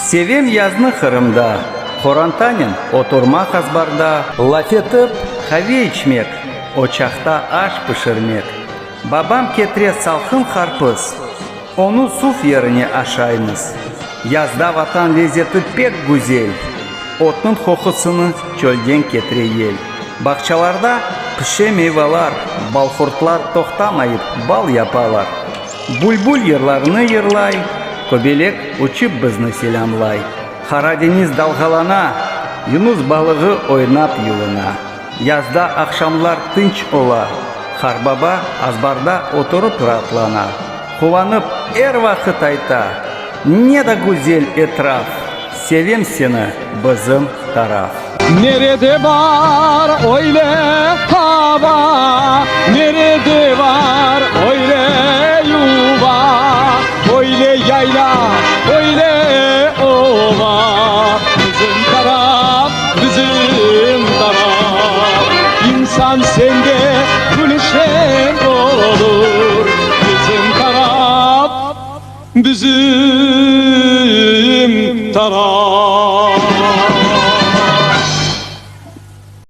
Sevem yaznı Qırımda, Qorantanen oturmaq azbarda. Laf etip, qave içmek, Oçaqta aş pişirmek. Babam ketire salqın qarpız, Onı suv yerine aşaymız. Yazda Vatan lezeti pek güzel, Otnıñ qoqusını çölden ketire yel. Bağçalarda pişe meyvalar, Balqurtlar toqtamayıp bal yapalar. Bülbül yırlarını yırlay, Köbelek uçıp bizni selâmlay. Qara deñiz dalğalana, Yunus balığı oynap yuvuna. Yazda aqşamlar tınç ola, Qarbaba azbarda oturıp raatlana. Quvanıp er vaqıt ayta, Ne da güzel etraf, Sevem seni, bizim taraf. Nerede bar öyle hava, Nerede bar öyle yuva, Öyle yayla, öyle ova, Bizim taraf, bizim taraf. İnsan sende gülşen olur, Bizim taraf, bizim taraf.